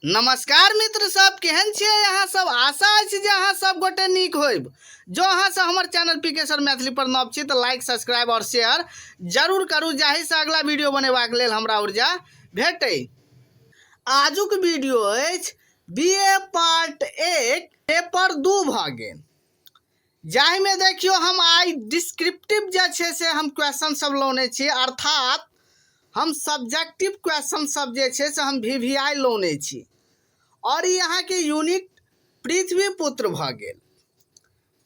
नमस्कार मित्र सब, केहन छियै अहाँ सब? आशा अछि जे अहाँ सब गोटे नीक होइब। जो अहाँ सब हमर चैनल पी के सर मैथिली पर नव छी तऽ लाइक, सब्सक्राइब और शेयर जरूर करू, जाहिसँ अगला वीडियो बनेबाक लेल हमरा ऊर्जा भेटै। आजुक वीडियो अछि बी ए पार्ट 1 पेपर 2 भऽ गेल, जाहिमे देखियौ हम आइ डिस्क्रिप्टिव जे छै से हम क्वेश्चन सब लौने छी, अर्थात हम सब्जेक्टिव क्वेश्चन सब जे छै से हम भी वी आई लौने छी। और ई अहाँके यूनिट पृथ्वी पुत्र भऽ गेल।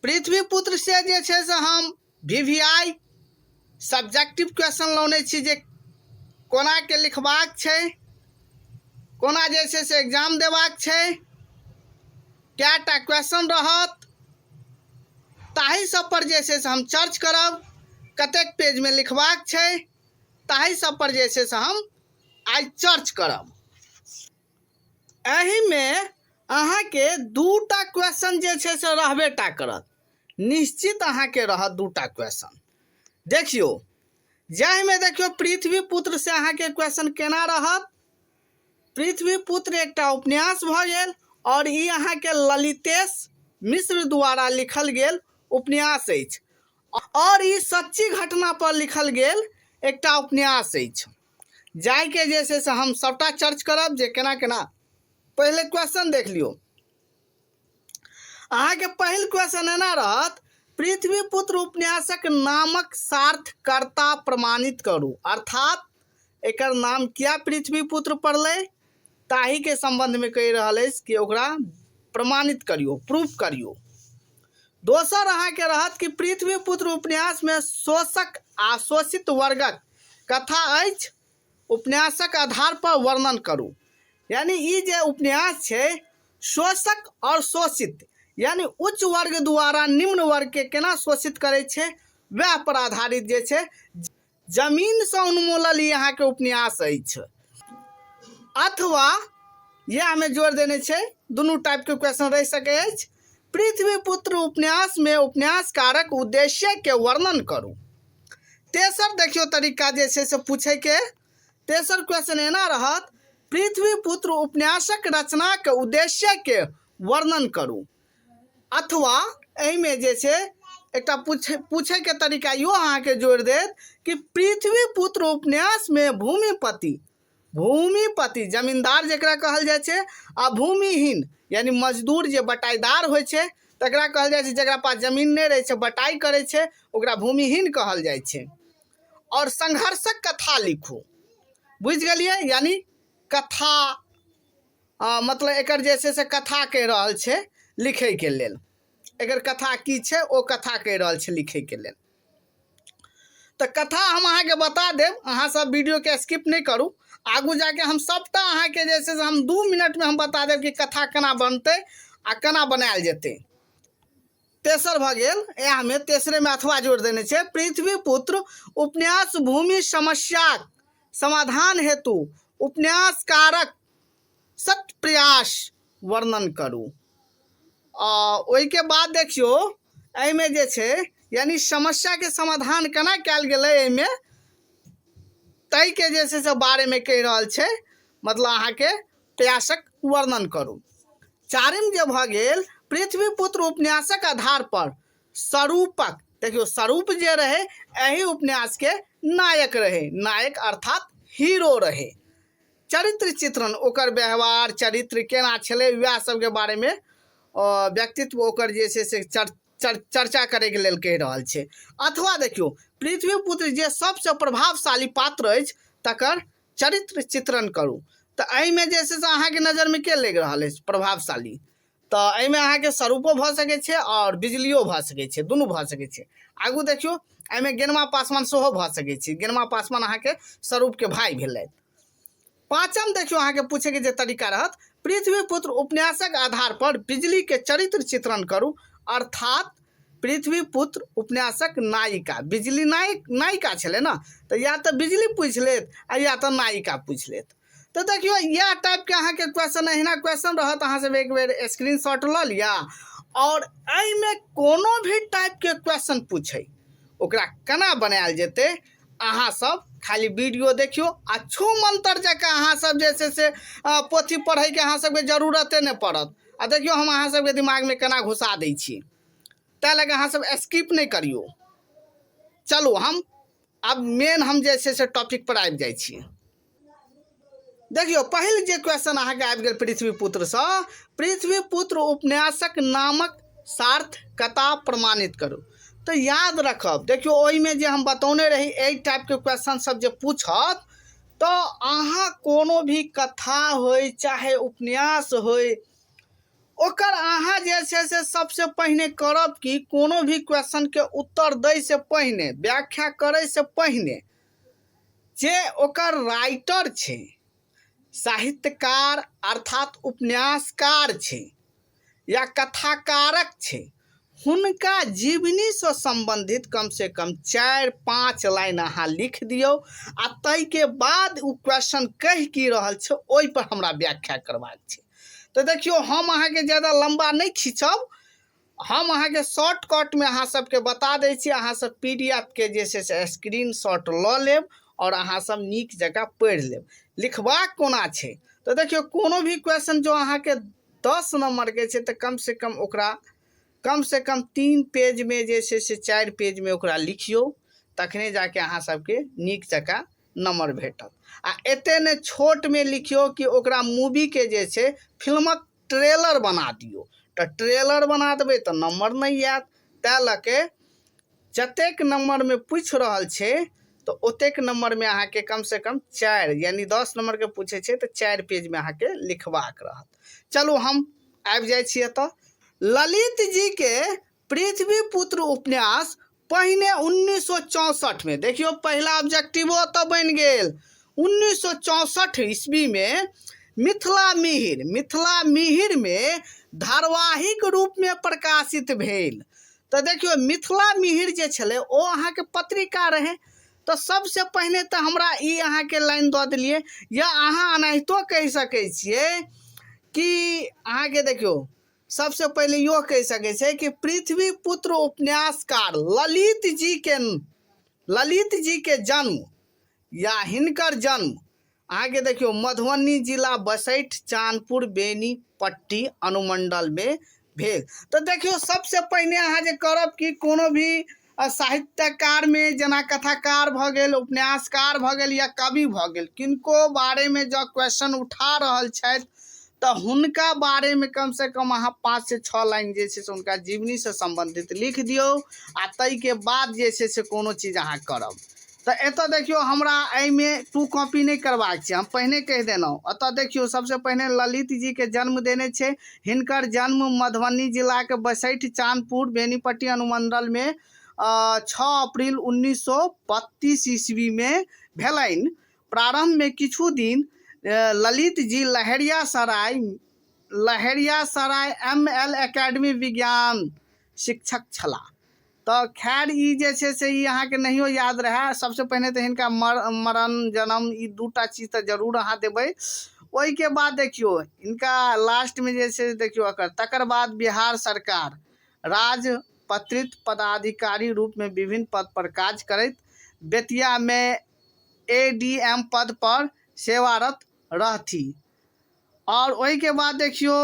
पृथ्वी पुत्र से जे छै से हम भी वी आई सब्जेक्टिव क्वेश्चन लौने छी जे कोना के लिखबाक छै, कोना जे छै से एग्जाम देबाक छै, कएटा क्वेश्चन रहत, ताहि सब पर जे छै से हम चर्च करब, कतेक पेजमे लिखबाक छै ताहि सब पर जे छै से हम आइ चर्च करब। एहिमे अहाँके दूटा क्वेश्चन जे छै से रहबे टा करत, निश्चित अहाँके रहत दूटा क्वेश्चन। देखियौ जाहिमे देखियौ पृथ्वी पुत्र से अहाँके क्वेश्चन केना रहत। पृथ्वी पुत्र एकटा उपन्यास भऽ गेल और ई अहाँके ललितेश मिश्र द्वारा लिखल गेल उपन्यास अछि और ई सच्ची घटना पर लिखल गेल एकटा उपन्यास अछि, जाहिके जे छै से हम सबटा चर्च करब जे केना केना। पहिले क्वेश्चन देख लियौ। अहाँके पहिल क्वेश्चन एना रहत, पृथ्वी पुत्र उपन्यासक नामक सार्थकर्ता प्रमाणित करू। अर्थात एकर नाम किया पृथ्वी पुत्र पड़लै ताहि के संबंध में कहि रहल अछि कि ओकरा प्रमाणित करियौ, प्रूफ करियौ। दोसर अहाँके रहत कि पृथ्वी पुत्र उपन्यास में शोषक आ शोषित वर्गक कथा अछि, उपन्यासक आधार पर वर्णन करू। यानी ई जे उपन्यास छै शोषक और शोषित, यानी उच्च वर्ग द्वारा निम्न वर्ग के केना शोषित करै छै वएह पर आधारित जे छै जमीन से उन्मूलल ई अहाँके उपन्यास अछि। अथवा यह हमें जोड़ देने छै, दुनू टाइप के क्वेश्चन रहि सकै अछि। पृथ्वी पुत्र उपन्यास में उपन्यासकारक उद्देश्य के वर्णन करू। तेसर देखियौ तरीका जे छै से पूछै के, तेसर क्वेश्चन एना रहत, पृथ्वी पुत्र उपन्यासक रचनाक उद्देश्य के वर्णन करू। अथवा एहिमे जे छै एकटा पूछै के तरीका इहो अहाँके जोड़ि देत कि पृथ्वी पुत्र उपन्यास में भूमिपति जमींदार जकरा कहल जाइ छै आ भूमिहीन यानी मजदूर जे बटाईदार होइ छै तकरा कहल जाइ छै, जकरा पास जमीन नहि रहै छै बटाई करै छै ओकरा भूमिहीन कहल जाइ छै। और संघर्षक कथा लिखू, बुझि गेलियै? यानी कथा मतलब एकर जे छै से कथा कहि रहल छै लिखैके लेल, एकर कथा की छै ओ कथा कहि रहल छै लिखैके लेल। तऽ कथा हम अहाँके बता देब, अहाँ सब वीडियोके स्किप नहि करू, आगू जाके हम सबटा अहाँके जे छै से हम 2 मिनटमे हम बता देब कि कथा केना बनतै आ केना बनायल जेतै। तेसर भऽ गेल, इएहमे तेसरेमे अथवा जोड़ि देने छै, पृथ्वी पुत्र उपन्यास भूमि समस्याक समाधान हेतु उपन्यासकारक सत प्रयास वर्णन करू। ओहिके बाद देखियौ एहिमे जे छै यानी समस्याके समाधान केना कयल गेलै एहिमे ताहिके जे छै से बारेमे कहि रहल छै, मतलब अहाँके प्रयासक वर्णन करू। चारिम जे भऽ गेल पृथ्वीपुत्र उपन्यासक आधार पर स्वरूपक, देखियौ स्वरूप जे रहै एहि उपन्यासके नायक रहै, नायक अर्थात हीरो रहै। चरित्र चित्रण ओकर व्यवहार चरित्र केना छलै वएह सबके बारेमे व्यक्तित्व ओकर जे छै से चर्चा करैके लेल कहि रहल छै। अथवा देखियौ पृथ्वीपुत्र जे सबसँ प्रभावशाली पात्र अछि तकर चरित्र चित्रण करू। तऽ एहिमे जे छै से अहाँके नजरमे के लागि रहल अछि प्रभावशाली? तऽ एहिमे अहाँके स्वरूपो भऽ सकै छै आओर बिजलियो भऽ सकै छै, दुनू भऽ सकै छै। आगू देखियौ एहिमे गेनमा पासवान सेहो भऽ सकै छै, गेनमा पासवान अहाँके स्वरूपके भाय भेलथि। पाँचम देखियौ अहाँके पूछैके जे तरीका रहत, पृथ्वीपुत्र उपन्यासक आधार पर बिजलीके चरित्र चित्रण करू। अर्थात पृथ्वीपुत्र उपन्यासक नायिका बिजली नायिका छलै ने, तऽ या तऽ बिजली पूछि लेत आ या तऽ नायिका पूछि लेत। तऽ देखियौ इएह टाइपके अहाँके क्वेश्चन अहिना क्वेश्चन रहत, अहाँ सब एक बेर स्क्रीनशॉट लऽ लिअ और एहिमे कोनो भी टाइपके क्वेश्चन पूछै ओकरा केना बनायल जेतै अहाँ सब खाली वीडियो देखियौ आ छू मंतर जकाँ अहाँ सब जे छै से पोथी पढ़ैके अहाँ सबके जरूरते नहि पड़त। आ देखियौ हम अहाँ सबके दिमागमे केना घुसा दै छी, ताहि लऽ कऽ अहाँ सब स्किप नहि करियौ। चलू हम आब मेन हम जे छै से टॉपिक पर आबि जाइ छी। देखियौ पहिल जे क्वेश्चन अहाँके आबि गेल पृथ्वी पुत्रसँ, पृथ्वी पुत्र उपन्यासक नामक सार्थकता प्रमाणित करू। तऽ याद रखब, देखियौ ओहिमे जे हम बतौने रही एहि टाइपके क्वेश्चन सब जे पूछत तऽ अहाँ कोनो भी कथा होइ चाहे उपन्यास होइ ओकर अहाँ जे छै से सबसे पहिने करब कि कोनो भी क्वेश्चनके उत्तर दैसँ पहिने, व्याख्या करैसँ पहिने जे ओकर राइटर छै, साहित्यकार अर्थात उपन्यासकार छै या कथाकारक छै, हुनका जीवनीसँ सम्बन्धित कमसँ कम 4-5 लाइन अहाँ लिख दियौ आ ताहिके बाद ओ क्वेश्चन कहि की रहल छै ओहिपर हमरा व्याख्या करबाक छै। तऽ देखियौ हम अहाँके ज्यादा लम्बा नहि खींचब, हम अहाँके शॉर्टकटमे अहाँ सबके बता दै छी। अहाँ सब पी डी एफ के जे छै से स्क्रीन शॉट लऽ लेब आओर अहाँ सब नीक जकाँ पढ़ि लेब। लिखबाक कोना छै तऽ देखियौ कोनो भी क्वेश्चन जो अहाँके 10 नम्बरके छै तऽ कम से कम ओकरा कम से कम 3 पेजमे जे छै से 4 पेजमे ओकरा लिखियौ, तखने जाके अहाँ सबके नीक जकाँ नम्बर भेटत। आ एते ने छोटमे लिखियौ कि ओकरा मूवीके जे छै फिल्मक ट्रेलर बना दियौ, तऽ ट्रेलर बना देबै तऽ नम्बर नहि आयत। ताहि लऽ के जतेक नम्बरमे पूछि रहल छै तऽ ओतेक नम्बरमे अहाँके कम से कम 4 यानी 10 नम्बरके पूछै छै तऽ 4 पेजमे अहाँके लिखबाक रहत। चलू हम आबि जाइ छी एतऽ। ललित जीके पृथ्वी पुत्र उपन्यास पहिने 1964 में, देखियौ पहिला ऑब्जेक्टिवो ओतऽ बनि गेल, 1964 ईस्वी में मिथिला मिहिर, मिथिला मिहिर में धारावाहिक रूप में प्रकाशित भेल। तऽ देखियौ मिथिला मिहिर जे छलै ओ अहाँके पत्रिका रहै, तऽ सबसे पहिने तऽ हमरा ई अहाँके लाइन दऽ देलियै, या अहाँ एनाहितो कहि सकै छियै कि अहाँके देखियौ सबसे पहिले इहो कहि सकै छै कि पृथ्वी पुत्र उपन्यासकार ललित जी के जन्म या हिनकर जन्म अहाँके देखियौ मधुबनी जिला बसैठ चाँदपुर बेनीपट्टी अनुमंडल में भेल। तऽ देखियौ सबसे पहिने अहाँ जे करब कि कोनो भी साहित्यकार में जेना कथाकार भऽ गेल, उपन्यासकार भऽ गेल या कवि भऽ गेल, किनको बारेमे जँ क्वेश्चन उठा रहल छथि तऽ हुनका बारेमे कमसँ कम अहाँ 5 से 6 लाइन जे छै से हुनका जीवनीसँ सम्बन्धित लिख दियौ आ ताहिके बाद जे छै से कोनो चीज अहाँ करब। तऽ एतऽ देखियौ हमरा एहिमे 2 कॉपी नहि करबाक छै, हम पहिने कहि देलहुँ। एतऽ देखियौ सबसे पहिने ललित जीके जन्म देने छै, हिनकर जन्म मधुबनी जिलाके बसैठ चाँदपुर बेनीपट्टी अनुमंडलमे 6 अप्रैल 1932 ईस्वीमे भेलनि। प्रारंभमे किछु दिन Lalit ji Laheriasarai M L academy विज्ञान शिक्षक छलाह। तऽ खैर ई जे छै से ई अहाँके नहियो याद रहए, सबसे पहिने तऽ हिनका मरण जन्म ई दूटा चीज तऽ जरूर अहाँ देबै। ओहिके बाद देखियौ हिनका लास्टमे जे छै देखियौ एकर तकर बाद बिहार सरकार राजपत्रित पदाधिकारी रूपमे विभिन्न पद पर काज करैत बेतियामे ए डी एम पद पर सेवारत रहथि। आओर ओहिके बाद देखियौ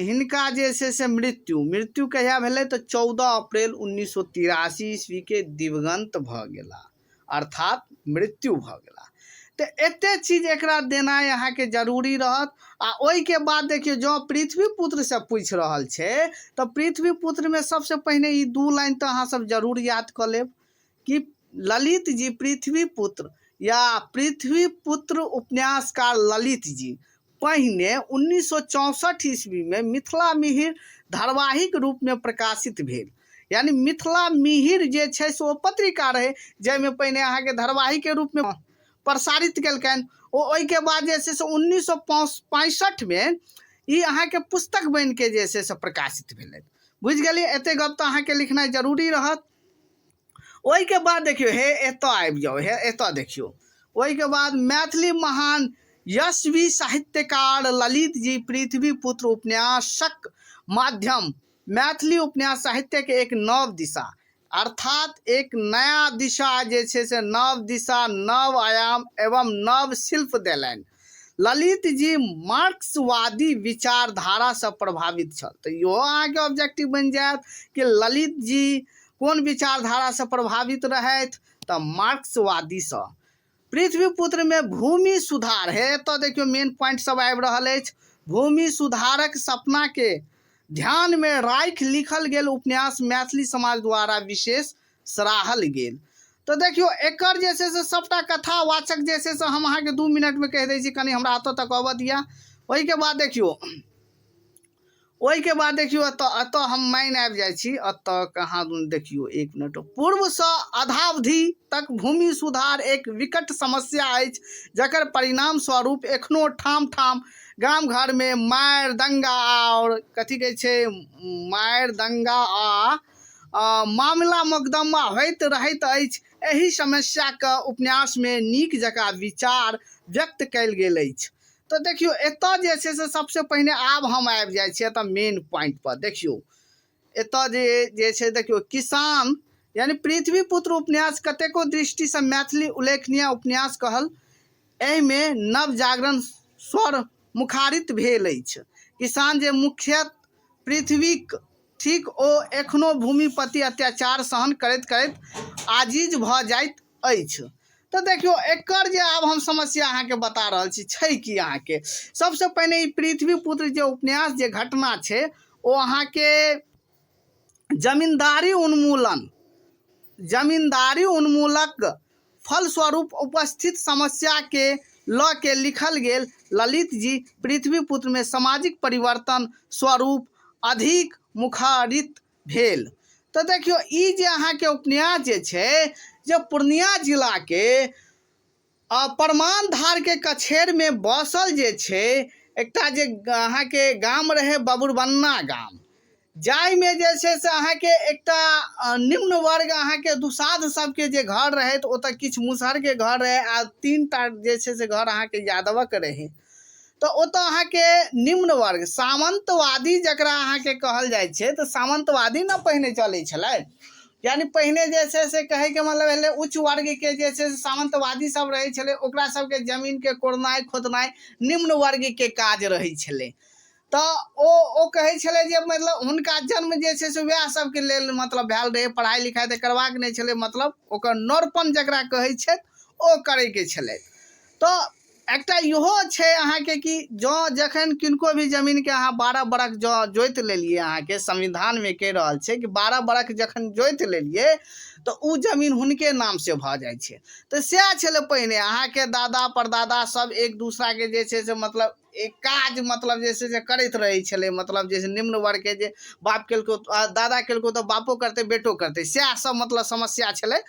हिनका जे छै से मृत्यु, मृत्यु कहिया भेलै तऽ 14 अप्रैल 1983 ईस्वीके दिवंगत भऽ गेला, अर्थात मृत्यु भऽ गेला। तऽ एते चीज एकरा देनाइ अहाँके जरूरी रहत। आ ओहिके बाद देखियौ जँ पृथ्वी पुत्रसँ पूछि रहल छै तऽ पृथ्वी पुत्रमे सबसँ पहिने ई 2 लाइन तऽ अहाँ सब जरूर याद कऽ लेब कि ललित जी पृथ्वी पुत्र या पृथ्वी पुत्र उपन्यासकार ललित जी पहिने 1964 ईस्वी में मिथिला मिहिर धारावाहिक रूप में प्रकाशित भेल। यानी मिथिला मिहिर जे छै से ओ पत्रिका रहै जाहिमे पहिने अहाँके धारावाहिक के रूप में प्रसारित केलकनि। ओ ओहिके बाद जे छै से 1965 में ई अहाँके पुस्तक बनि के जे छै से प्रकाशित भेलै। बुझि गेलियै, एते गप तऽ अहाँके लिखनाइ जरूरी रहत। ओहिके बाद देखियौ हे एतऽ आबि जाउ, हे एतऽ देखियौ ओहिके बाद मैथिली महान यशवी साहित्यकार ललित जी पृथ्वी पुत्र उपन्यासक माध्यम मैथिली उपन्यास साहित्यके एक नव दिशा अर्थात एक नया दिशा जे छै से नव दिशा, नव आयाम एवं नव शिल्प देलनि। ललित जी मार्क्सवादी विचारधारासँ प्रभावित छल। तऽ इहो अहाँके ऑब्जेक्टिव बनि जायत कि ललित जी कोन विचारधारासँ प्रभावित रहथि, तऽ मार्क्सवादीसँ। पृथ्वीपुत्रमे भूमि सुधार हे, एतऽ देखियौ मेन पॉइंट सब आबि रहल अछि। भूमि सुधारक सपनाके ध्यानमे राखि लिखल गेल उपन्यास मैथिली समाज द्वारा विशेष सराहल गेल। तऽ देखियौ एकर जे छै से सभटा कथावाचक जे छै से हम अहाँके 2 मिनटमे कहि दै छी, कनि हमरा एतऽ तक अबऽ दिअ। ओहिके बाद देखियौ, ओहिके बाद देखियौ एतऽ एतऽ हम मानि आबि जाइ छी। एतऽ कहाँ देखियौ 1 मिनट। पूर्वसँ अधावधि तक भूमि सुधार एक विकट समस्या अछि, जकर परिणाम स्वरूप एखनो ठाम ठाम गाम घरमे मारि दंगा आओर कथी कहै छै, मारि दंगा आ मामला मोकदमा होइत रहैत अछि। एहि समस्याके उपन्यासमे नीक जकाँ विचार व्यक्त कयल गेल अछि। तऽ देखियौ एतऽ जे छै से सबसँ पहिने आब हम आबि जाइ छी एतऽ मेन पॉइंटपर। देखियौ एतऽ जे जे छै देखियौ किसान यानी पृथ्वीपुत्र उपन्यास कतेको दृष्टिसँ मैथिली उल्लेखनीय उपन्यास कहल। एहिमे नव जागरण स्वर मुखारित भेल अछि। किसान जे मुख्यतः पृथ्वीक ठीक, ओ एखनो भूमिपति अत्याचार सहन करैत करैत आजीज भऽ जाइत अछि। तऽ देखियौ एकर जे आब हम समस्या अहाँके बता रहल छी छै कि अहाँके सबसँ पहिने ई पृथ्वीपुत्र जे उपन्यास जे घटना छै ओ अहाँके जमींदारी उन्मूलन, जमींदारी उन्मूलक फलस्वरूप उपस्थित समस्याके लऽ के लिखल गेल। ललित जी पृथ्वीपुत्रमे सामाजिक परिवर्तन स्वरूप अधिक मुखरित भेल। तऽ देखियौ ई जे अहाँके उपन्यास जे छै जे पूर्णिया जिलाके परमान धारके कछेरमे बसल जे छै एकटा जे अहाँके गाम रहै बबुरबन्ना गाम, जाहिमे जे छै से अहाँके एकटा निम्न वर्ग अहाँके दुसाध सबके जे घर रहै, तऽ ओतऽ किछु मुसहरके घर रहै आ 3टा जे छै से घर अहाँके यादवक रहै। तऽ ओतऽ अहाँके निम्न वर्ग सामन्तवादी जकरा अहाँके कहल जाइ छै, तऽ सामन्तवादी ने पहिने चलै छलै, यानी पहिने जे छै से कहैके मतलब भेलै उच्च वर्गके जे छै से सामन्तवादी सब रहै छलै, ओकरा सबके जमीनके कोड़नाइ खोदनाइ निम्न वर्गके काज रहै छलै। तऽ ओ कहै छलै जे मतलब हुनका जन्म जे छै से वएह सबके लेल मतलब भेल रहै, पढ़ाइ लिखाइ तऽ करबाक नहि छलै, मतलब ओकर नरपन जकरा कहै छै ओ करैके छलै। तऽ एकटा इहो छै अहाँके कि जँ जखन किनको भी जमीनके अहाँ 12 बरख जँ जोति लेलियै, अहाँके संविधानमे कहि रहल छै कि 12 बरख जखन जोति लेलियै तऽ ओ जमीन हुनके नामसँ भऽ जाइ छै। तऽ सएह छलै पहिने अहाँके दादा परदादा सब एक दूसराके जे छै से मतलब एक काज मतलब जे छै से करैत रहै छलै, मतलब जे छै निम्न वर्गके जे बाप केलको दादा केलको तऽ बापो करतै बेटो करतै, सएह सब मतलब समस्या छलै।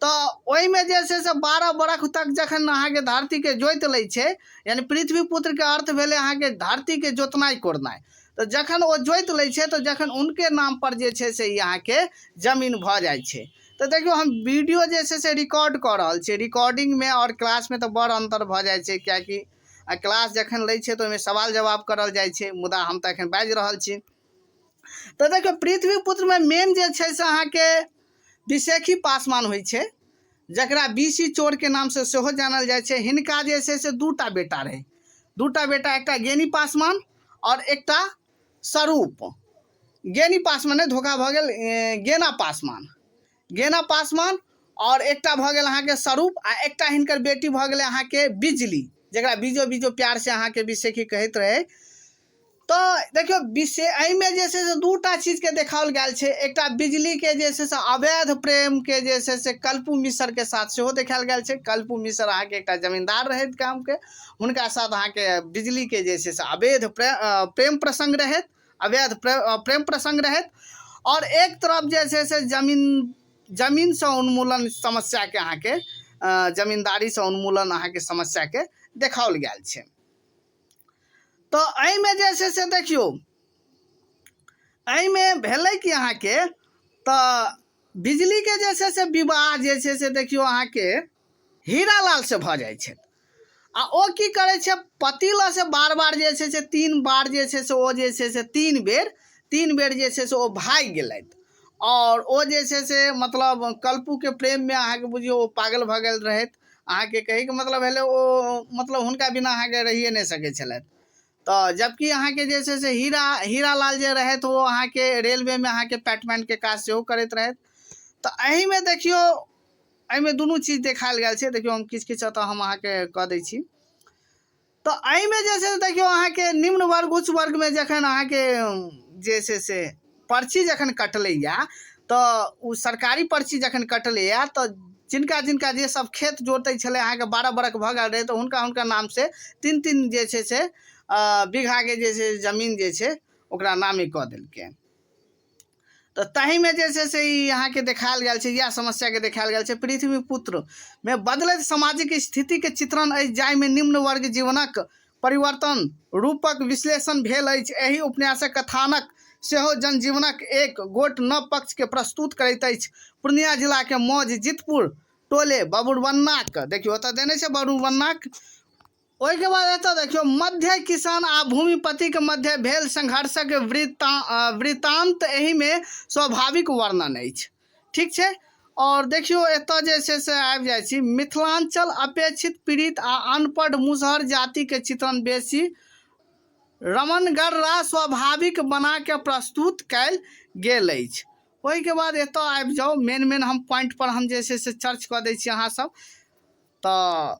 तऽ ओहिमे जे छै से 12 बरख तक जखन अहाँके धरतीके जोति लै छै, यानी पृथ्वी पुत्रके अर्थ भेलै अहाँके धरतीके जोतनाइ कोड़नाइ, तऽ जखन ओ जोति लै छै तऽ जखन हुनके नामपर जे छै से ई अहाँके जमीन भऽ जाइ छै। तऽ देखियौ हम वीडियो जे छै से रिकॉर्ड कऽ रहल छियै, रिकॉर्डिंगमे आओर क्लासमे तऽ बड़ अन्तर भऽ जाइ छै, किएकि आ क्लास जखन लै छै तऽ ओहिमे सवाल जवाब करल जाइ छै, मुदा हम तऽ एखन बाजि रहल छी। तऽ देखियौ पृथ्वी पुत्रमे मेन जे छै से अहाँके विशेखी पासवान होइ छै, जकरा बीसी चोरके नामसँ सेहो जानल जाइ छै। हिनका जे छै से 2टा बेटा रहै, 2टा बेटा, एकटा गेनी पासवान आओर एकटा स्वरूप। गेनी पासवान नहि, धोखा भऽ गेल, गेना पासवान, गेना पासवान आओर एकटा भऽ गेल अहाँके स्वरूप, आ एकटा हिनकर बेटी भऽ गेलै अहाँके बिजली, जकरा बीजो बीजो प्यार से अहाँके विशेखी कहैत रहै। तऽ देखियौ एहिमे जे छै से 2टा चीजके देखाओल गेल छै, एकटा बिजलीके जे छै से अवैध प्रेमके जे छै से कल्पू मिसरके साथ सेहो देखायल गेल छै। कल्पू मिसर अहाँके एकटा जमींदार रहैत गामके, हुनका साथ अहाँके बिजलीके जे छै से अवैध प्रेम प्रसङ्ग रहैत, अवैध प्रेम प्रसङ्ग रहैत। आओर एक तरफ जे छै से जमीनसँ उन्मूलन समस्याके अहाँके जमींदारीसँ उन्मूलन अहाँके समस्याके देखाओल गेल छै। तऽ एहिमे जे छै से देखियौ एहिमे भेलै कि अहाँके तऽ बिजलीके जे छै से विवाह जे छै से देखियौ अहाँके हीरालाल से भऽ जाइ छै, आ ओ की करै छै पति लग से बार बार जे छै से 3 बार जे छै से ओ जे छै से 3 बेर जे छै से ओ भागि गेलथि। आओर ओ जे छै से मतलब कल्पूके प्रेममे अहाँके बुझियौ ओ पागल भऽ गेल रहथि। अहाँके कहैके मतलब भेलै ओ मतलब हुनका बिना अहाँके रहिए नहि सकै छलथि। तऽ जबकि अहाँके जे छै से हीरालाल जे रहथि ओ अहाँके रेलवेमे अहाँके पैटमैनके काज सेहो करैत रहथि। तऽ एहिमे देखियौ एहिमे दुनू चीज देखायल गेल छै। देखियौ हम किछु किछु एतऽ हम अहाँके कऽ दै छी। तऽ एहिमे जे छै से देखियौ अहाँके निम्न वर्ग उच्च वर्गमे जखन अहाँके जे छै से पर्ची जखन कटलैए तऽ ओ सरकारी पर्ची जखन कटलैए तऽ जिनका जिनका जे सब खेत जोतै छलै अहाँके 12 बरख भऽ गेल रहै तऽ हुनका हुनका नामसँ 3-3 जे छै से बीघाके जे छै जमीन जे छै ओकरा नामे कऽ देलकै। तऽ ताहिमे जे छै से ई अहाँके देखायल गेल छै, इएह समस्याके देखायल गेल छै। पृथ्वी पुत्रमे बदलैत सामाजिक स्थितिके चित्रण अछि जाहिमे निम्न वर्ग जीवनक परिवर्तन रूपक विश्लेषण भेल अछि। एहि उपन्यासक कथानक सेहो जनजीवनक एक गोट नव पक्षके प्रस्तुत करैत अछि। पूर्णिया जिलाके मौज जितपुर टोले बबुरबन्नाक, देखियौ ओतऽ देने छै बबुरबन्नाक। ओहिके बाद एतऽ देखियौ मध्य किसान आ भूमिपतिके मध्य भेल संघर्षक वृत्तांत एहिमे स्वाभाविक वर्णन अछि। ठीक छै। आओर देखियौ एतऽ जे छै से आबि जाइ छी मिथिलांचल अपेक्षित पीड़ित आ अनपढ़ मुसहर जातिके चित्रण बेसी रमणगर आ स्वाभाविक बना के प्रस्तुत कयल गेल अछि। ओहिके बाद एतऽ आबि जाउ मेन मेन हम पॉइंट पर हम जे छै से चर्च कऽ दै छी अहाँ सब। तऽ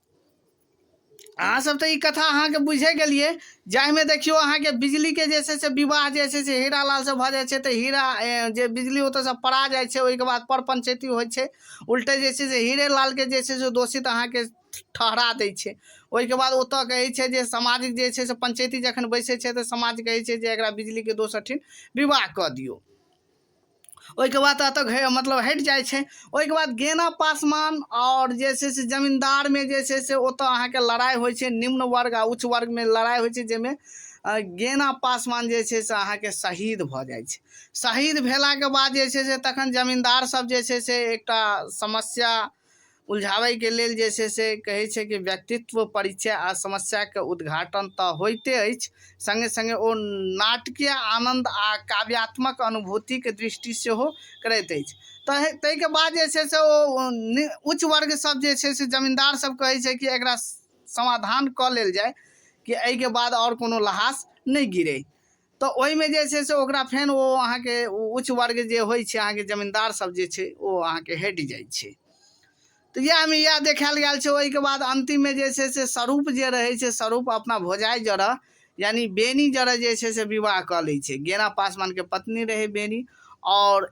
अहाँ सब तऽ ई कथा अहाँके बुझे गेलियै जाहिमे देखियौ अहाँके बिजलीके जे छै से विवाह जे छै से हीरा लालसँ भऽ जाइ छै। तऽ हीरा जे बिजली ओतऽसँ पड़ा जाइ छै ओहिके बाद पर पंचैती होइ छै। उल्टे जे छै से हीरे लालके जे छै से दोषित अहाँके ठहरा दै छै। ओहिके बाद ओतऽ कहै छै जे सामाजिक जे छै से पंचैती जखन बैसै छै तऽ समाज कहै छै जे एकरा बिजलीके दोसर ठीन विवाह कऽ दियौ। ओहिके बाद एतऽ मतलब हटि जाइ छै। ओहिके बाद गेना पासवान आओर जे छै से जमीन्दारमे जे छै से ओतऽ अहाँके लड़ाइ होइ छै, निम्न वर्ग आ उच्च वर्गमे लड़ाइ होइ छै जाहिमे गेना पासवान जे छै से अहाँके शहीद भऽ जाइ छै। शहीद भेलाके बाद जे छै से तखन जमीन्दार सब जे छै से एकटा समस्या उलझाबैके लेल जे छै से कहै छै कि व्यक्तित्व परिचय आ समस्याके उद्घाटन तऽ होइते अछि, सङ्गे सङ्गे ओ नाटकीय आनन्द आ काव्यात्मक अनुभूतिके दृष्टि सेहो करैत अछि। तऽ ताहिके बाद जे छै से ओ उच्च वर्ग सब जे छै से जमीन्दार सब कहै छै कि एकरा समाधान कऽ लेल जाय कि एहिके बाद आओर कोनो लहास नहि गिरै। तऽ ओहिमे जे छै से ओकरा फेन ओ अहाँके उच्च वर्ग जे होइ छै अहाँके जमीन्दार सब जे छै ओ अहाँके हटि जाइ छै। तऽ इएहमे इएह देखायल गेल छै। ओहिके बाद अन्तिममे जे छै से स्वरूप जे रहै छै स्वरूप अपना भौजाइ जरह यानि बेनी जरह जे छै से विवाह कऽ लै छै। गेना पासवानके पत्नी रहै बेनी। आओर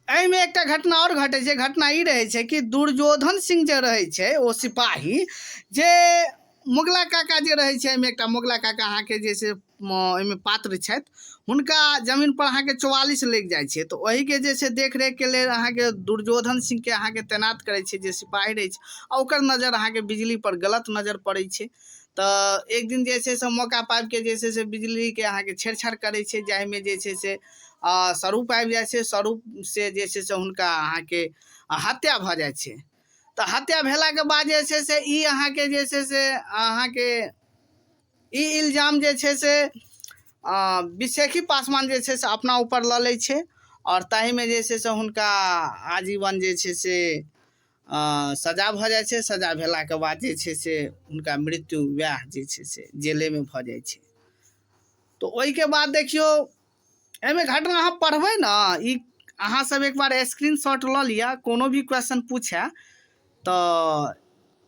एहिमे एकटा घटना आओर घटै छै। घटना ई रहै छै कि दुर्योधन सिंह जे रहै छै ओ सिपाही जे मोगला काका जे रहै छै, एहिमे एकटा मोगला काका अहाँके जे छै एहिमे पात्र छथि, हुनका जमीनपर अहाँके 44 लागि जाइ छै। तऽ ओहिके जे छै देखरेखके लेल अहाँके दुर्योधन सिंहके अहाँके तैनात करै छै जे सिपाही रहै छै आ ओकर नजर अहाँके बिजलीपर गलत नजर पड़ै छै। तऽ एक दिन जे छै से मौका पाबिके जे छै से बिजलीके अहाँके छेड़छाड़ करै छै जाहिमे जे छै से स्वरूप आबि जाइ छै। स्वरूप से जे छै से हुनका अहाँके हत्या भऽ जाइ छै। तऽ हत्या भेलाके बाद जे छै से ई अहाँके जे छै से अहाँके ई इल्जाम जे छै से बिसेखी पासवान जे छै से अपना ऊपर लऽ लै छै आओर ताहिमे जे छै से हुनका आजीवन जे छै से सजा भऽ जाइ छै। सजा भेलाके बाद जे छै से हुनका मृत्यु वएह जे छै से जेलेमे भऽ जाइ छै। तऽ ओहिके बाद देखियौ एहिमे घटना अहाँ पढ़बै ने, ई अहाँ सब एक बार स्क्रीन शॉट लऽ लिअ, कोनो भी क्वेश्चन पूछे तऽ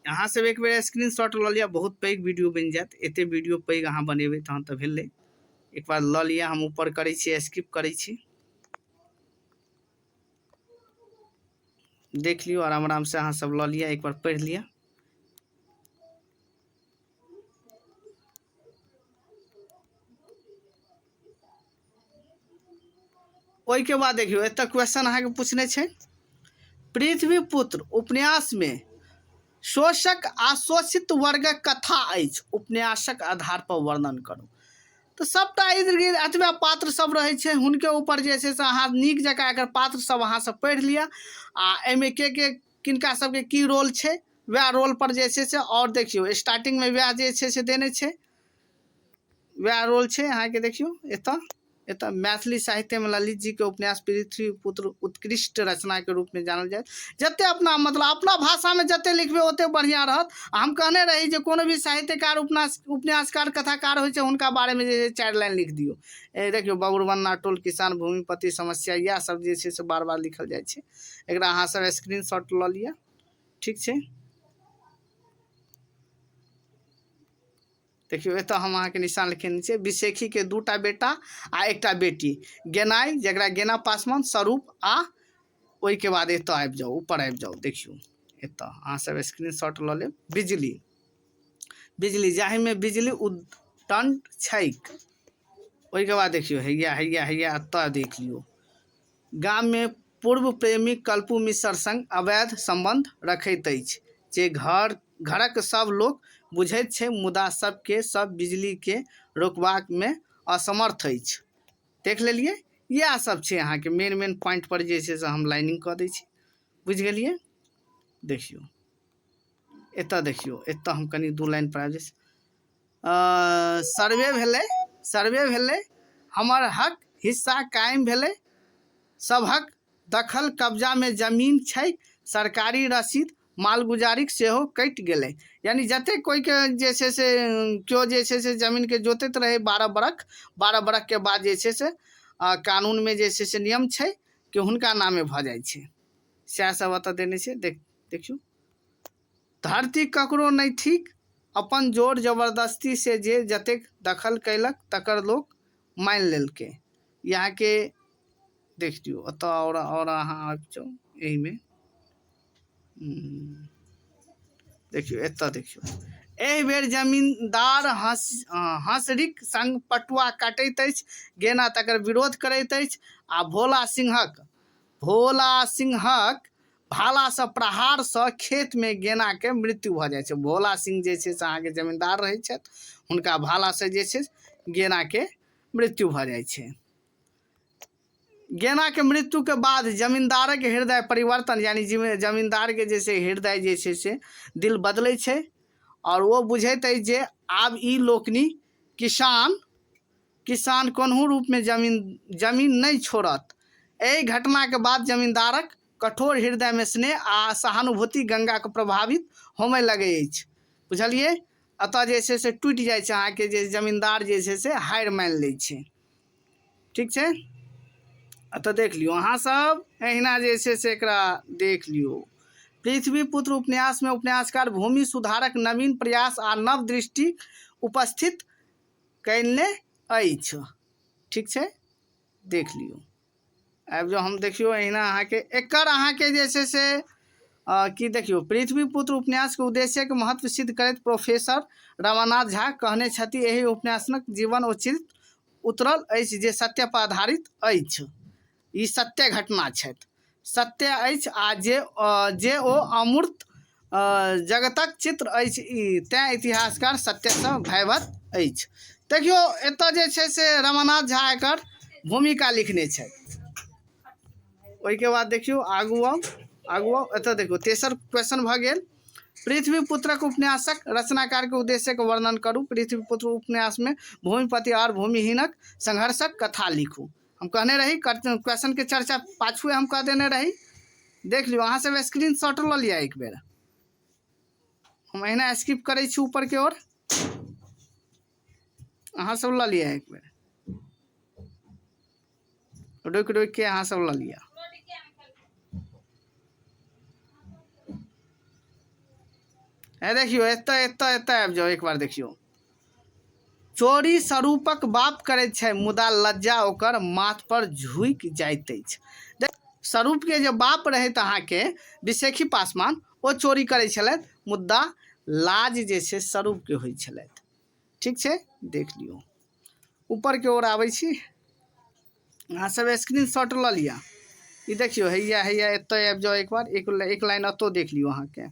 अहाँ सब एक बेर स्क्रीन शॉट लऽ लिअ, बहुत पैघ वीडियो बनि जायत। एते वीडियो पैघ अहाँ बनेबै तहन तऽ भेलै। एक बार लऽ लिअ, हम ऊपर करै छी, स्किप करै छी, देख लियौ आराम आराम से अहाँ सब लऽ लिअ, एक बार पढ़ि लिअ। ओहिके बाद देखियौ एतऽ क्वेश्चन अहाँके पूछने छै, पृथ्वी पुत्र उपन्यासमे शोषक आ शोषित वर्गक कथा अछि, उपन्यासक आधार पर वर्णन करू। तऽ सबटा इर्द गिर्द एतबे पात्र सब रहै छै, हुनके ऊपर जे छै से अहाँ नीक जकाँ एकर पात्र सब अहाँ सब पढ़ि लिअ आ एहिमे के के किनका सबके की रोल छै वएह रोल पर जे छै से। आओर देखियौ स्टार्टिंगमे वएह जे छै से देने छै, वएह रोल छै अहाँके। देखियौ एतऽ एतऽ मैथिली साहित्यमे ललित जीके उपन्यास पृथ्वी पुत्र उत्कृष्ट रचनाके रूपमे जानल जाय। जते अपना मतलब अपना भाषामे जते लिखबै ओते बढ़िआँ रहत। आ हम कहने रही जे कोनो भी साहित्यकार, उपन्यासकार, कथाकार होइ छै, हुनका बारेमे जे छै 4 लाइन लिख दियौ। ए देखियौ, बबुरबन्ना टोल, किसान, भूमिपति समस्या, इएह सब जे छै से बार बार लिखल जाइ छै। एकरा अहाँ सब स्क्रीन शॉट लऽ लिअ, ठीक छै। देखियौ, एतऽ हम अहाँके निशान लिखेने छियै। बिसेखीके 2टा बेटा आ 1टा बेटी, गेनाइ जकरा गेना पासवान, स्वरूप, आ ओहिके बाद एतऽ आबि जाउ, ऊपर आबि जाउ। देखियौ, एतऽ अहाँ सब स्क्रीन शॉट लऽ लेब। बिजली, बिजली जाहिमे बिजली उद्दंड छैक। ओहिके बाद देखियौ, हैया हैया हैया एतऽ देख लियौ। गाममे पूर्व प्रेमी कल्पू मिश्र संग अवैध सम्बन्ध रखैत अछि, जे घरक सब लोक बुझैत छै, मुदा सबके सब बिजलीके रोकबामे असमर्थ अछि। देख लेलियै, इएह सब छै अहाँके मेन मेन पॉइंट पर जे छै से हम लाइनिंग कऽ दै छी, बुझि गेलियै। देखियौ, एतऽ देखियौ, एतऽ हम कनि 2 लाइन पर आबि जाइ। सर्वे भेलै, सर्वे भेलै, हमर हक हिस्सा कायम भेलै, सभक दखल कब्जामे जमीन छै, सरकारी रसीद मालगुजारीक सेहो कटि गेलै। यानी जतेक कोइके जे छै से केओ जे छै से जमीनके जोतैत रहै 12 बरख, 12 बरखके बाद जे छै से कानूनमे जे छै से नियम छै कि हुनका नामे भऽ जाइ छै, सएह सब एतऽ देने छै। देखियौ, धरती ककरो नहि थिक, अपन जोर जबरदस्ती से जे जतेक दखल कयलक तकर लोक मानि लेलकै। यहाँके देख लियौ, एतऽ आओर अहाँ आबि जाउ एहिमे। देखियौ, एतऽ देखियौ, एहि बेर जमींदार हँसरीक संग पटुआ काटैत अछि, गेना तकर विरोध करैत अछि आ भोला सिंहक भालासँ प्रहारसँ खेतमे गेनाके मृत्यु भऽ जाइ छै। भोला सिंह जे छै से अहाँके जमींदार रहै छथि, हुनका भालासँ जे छै गेनाके मृत्यु भऽ जाइ छै। गेनाके मृत्युके बाद जमींदारक हृदय परिवर्तन, यानी जमींदारके जे छै हृदय जे छै से दिल बदलै छै आओर ओ बुझैत अछि जे आब ई लोकनि किसान कोनहु रूपमे जमीन नहि छोड़त। एहि घटनाके बाद जमींदारक कठोर हृदयमे स्नेह आ सहानुभूति गंगाके प्रभावित होमय लगै अछि। बुझलियै, एतऽ जे छै से टूटि जाइ छै अहाँके, जे जमींदार जे छै से हारि मानि लै छै, ठीक छै। एतऽ देख लियौ अहाँ सब, एहिना जे छै से एकरा देख लियौ। पृथ्वीपुत्र उपन्यासमे उपन्यासकार भूमि सुधारक नवीन प्रयास आ नव दृष्टि उपस्थित कयने अछि, ठीक छै। देख लियौ, आबि जाउ। हम देखियौ एहिना अहाँके एकर अहाँके जे छै से की देखियौ, पृथ्वीपुत्र उपन्यासके उद्देश्यके महत्व सिद्ध करैत प्रोफेसर रमानाथ झा कहने छथि, एहि उपन्यासक जीवन ओ चरित्र उतरल अछि जे सत्य पर आधारित अछि। ई सत्य घटना छथि, सत्य अछि आ जे ओ अमूर्त जगतक चित्र अछि, ई तैँ इतिहासकार सत्यसँ भयभीत अछि। देखियौ, एतऽ जे छै से रमानाथ झा एकर भूमिका लिखने छथि। ओहिके बाद देखियौ, आगू आउ, आगू आउ, एतऽ देखियौ तेसर क्वेश्चन भऽ गेल। पृथ्वीपुत्रक उपन्यासक रचनाकारके उद्देश्यके वर्णन करू। पृथ्वीपुत्र उपन्यासमे भूमिपति आओर भूमिहीनक संघर्षक कथा लिखू। हम कहने रही क्वेश्चन के चर्चा पाछुए हम कह देने रही। देख लियौ, अहाँ सब स्क्रीन शॉट लऽ लिअ एक बेर। हम एहिना स्किप करै छी ऊपर के ओर, अहाँ सब लऽ लिअ एक बेर, रोकि रोकि के अहाँ सब लऽ लिअ। हे देखियौ, एतऽ एतऽ एतऽ आबि जाउ एक बार। देखियौ, चोरी स्वरूपक बाप करैत छै, मुदा लज्जा ओकर माथ पर झुकि जाइत अछि। स्वरूपके जे बाप रहैत अहाँके बिसेखी पासवान, ओ चोरी करै छलथि, मुदा लाज जे छै स्वरूपके होइ छलथि, ठीक छै। देख लियौ, ऊपरके ओर आबै छी, अहाँ सब स्क्रीन शॉट लऽ लिअ। ई देखियौ, हैया हैया एतऽ आबि जाउ एक बार, एक लाइन एतौ देख लियौ अहाँके।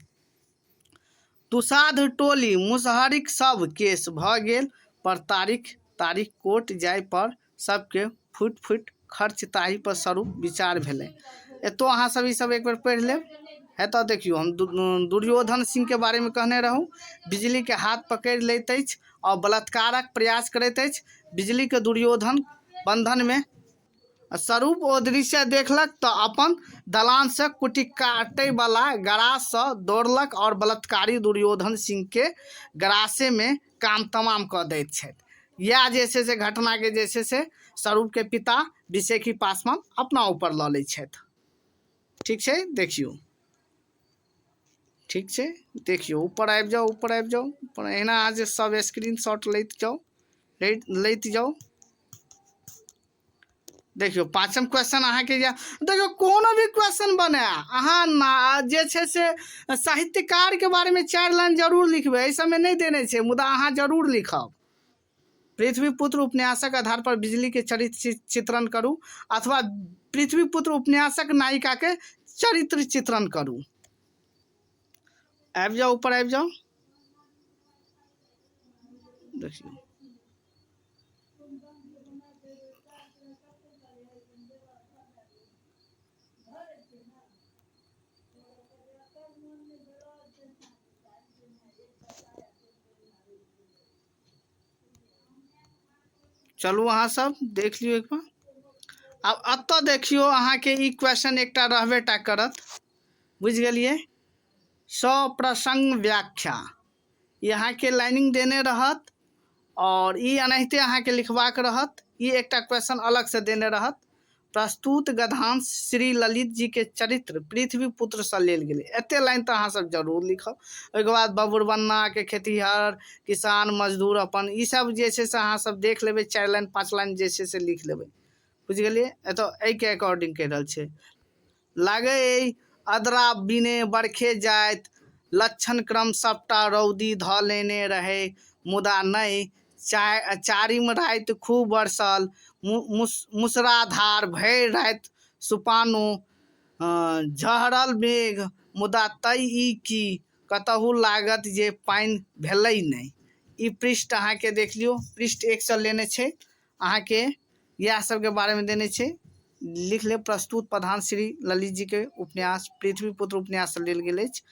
तुषाद टोली मुसहरीक सब केस भऽ गेल पर तारीख तारीख कोर्ट जाय पर सबके फुटि फुटि खर्च, ताहि पर स्वरूप विचार भेलै। एतौ अहाँ सब ई सब एक बेर पढ़ि लेब। एतऽ देखियौ, हम दुर्योधन सिंह के बारे में कहने रहूँ, बिजली के हाथ पकड़ि लैत अछि और बलात्कारक प्रयास करैत अछि। बिजली के दुर्योधन बन्धनमे। स्वरूप ओ दृश्य देखलक तऽ अपन दलानसँ कुटी काटैवला गराससँ दौड़लक आओर बलात्कारी दुर्योधन सिंहके गरासेमे काम तमाम कऽ दैत छथि। इएह जे छै से घटनाके जे छै से स्वरूपके पिता बिसेखी पासवान अपना ऊपर लऽ लै छथि। ठीक छै, देखियौ। ठीक छै, देखियौ, ऊपर आबि जाउ, ऊपर आबि जाउ, ऊपर। एहिना अहाँ जे सब स्क्रीन शॉट लैत जाउ, लैत जाउ। देखियौ, पाँचम क्वेश्चन अहाँके या देखियौ, कोनो भी क्वेश्चन बने, अहाँ ना जे छै से साहित्यकारके बारेमे 4 लाइन जरूर लिखबै। एहि सबमे नहि देने छै, मुदा अहाँ जरूर लिखब। पृथ्वीपुत्र उपन्यासक आधार पर बिजली के चरित्र चित्रण करू अथवा पृथ्वीपुत्र उपन्यासक नायिका के चरित्र चित्रण करू। आबि जाउ, ऊपर आबि जाउ। देखियौ, चलू अहाँ सब देख लियौ एक बार। आब एतऽ देखियौ, अहाँके ई क्वेश्चन एकटा रहबे टा करत, बुझि गेलियै? सप्रसंग व्याख्या, ई अहाँके लाइनिंग देने रहत आओर ई एनाहिते अहाँके लिखबाक रहत। ई एकटा क्वेश्चन अलगसँ देने रहत। प्रस्तुत गद्यांश श्री ललित जी के चरित्र पृथ्वी पुत्र से लेल गेलै। एते लाइन तऽ अहाँ सब जरूर लिखब। ओहिके बाद बबुरबन्ना के खेतिहर किसान मजदूर अपन ई सब जे छै से अहाँ सब देख लेबै, 4 लाइन 5 लाइन जे छै से लिख लेबै, बुझि गेलियै? एतऽ एहिके अकॉर्डिंग कहि रहल छै। लागै अइ अदरा बिने बरखे जाइत लक्षण क्रम सबटा रौदी धऽ लेने रहै, मुदा नहि, चारिम राति खूब बरसल मुसराधार, भरि राति सुपानो झहरल मेघ, मुदा तै ई की कतहु लागत जे पानि भेलै नहि। ई पृष्ठ अहाँके देख लियौ, पृष्ठ 1 सँ लेने छै, अहाँके इएह सबके बारेमे देने छै। लिख लेब, प्रस्तुत प्रधान श्री ललित जी के उपन्यास पृथ्वीपुत्र उपन्यास से लेल गेल अछि।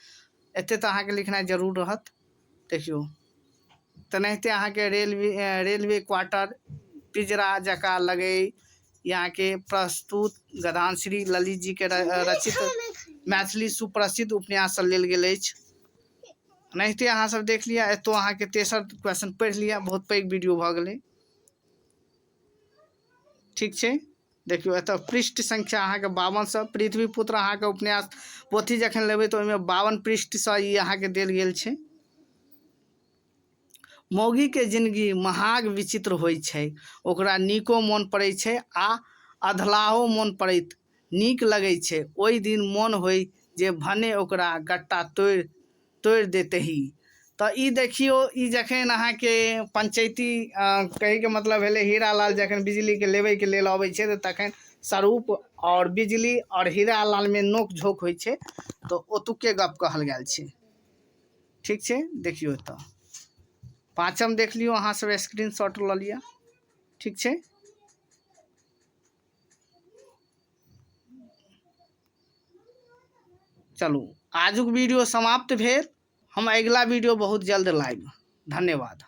एते तऽ अहाँके लिखनाइ जरूर रहत। देखियौ, तेनाहिते अहाँके रेलवे क्वार्टर पिजरा जकाँ लगै, अहाँके प्रस्तुत गदान श्री ललित जी के रचित मैथिली सुप्रसिद्ध उपन्यास से लेल गेल अछि। एनाहिते अहाँ सब देख लिअ। एतौ अहाँके तेसर क्वेश्चन पढ़ि लिअ, बहुत पैघ वीडियो भऽ गेलै। ठीक छै, देखियौ, एतऽ पृष्ठ संख्या अहाँके 52 सँ पृथ्वीपुत्र अहाँके उपन्यास पोथी जखन लेबै तऽ ओहिमे 52 पृष्ठसँ ई अहाँके देल गेल छै। मौगीके जिनगी महाग विचित्र होइ छै, ओकरा नीको मोन पड़ै छै आ अधलाहो मोन पड़ैत नीक लगै छै। ओहि दिन मोन होइ जे भने ओकरा गट्टा तोड़ि तोड़ि देतही। तऽ ई देखियौ, ई जखन अहाँके पंचैती कहैके मतलब भेलै हीरालाल जखन बिजलीके लेबैके लेल अबै छै तऽ तखन स्वरूप आओर बिजली आओर हीरालालमे नोक झोंक होइ छै, तऽ ओतुके गप कहल गेल छै। ठीक छै, देखियौ, तऽ पाँचम देख लियौ, अहाँ सब स्क्रीन शॉट लऽ लिअ। ठीक छै, चलू, आजुक वीडियो समाप्त भेल। हम अगिला वीडियो बहुत जल्द लायब। धन्यवाद।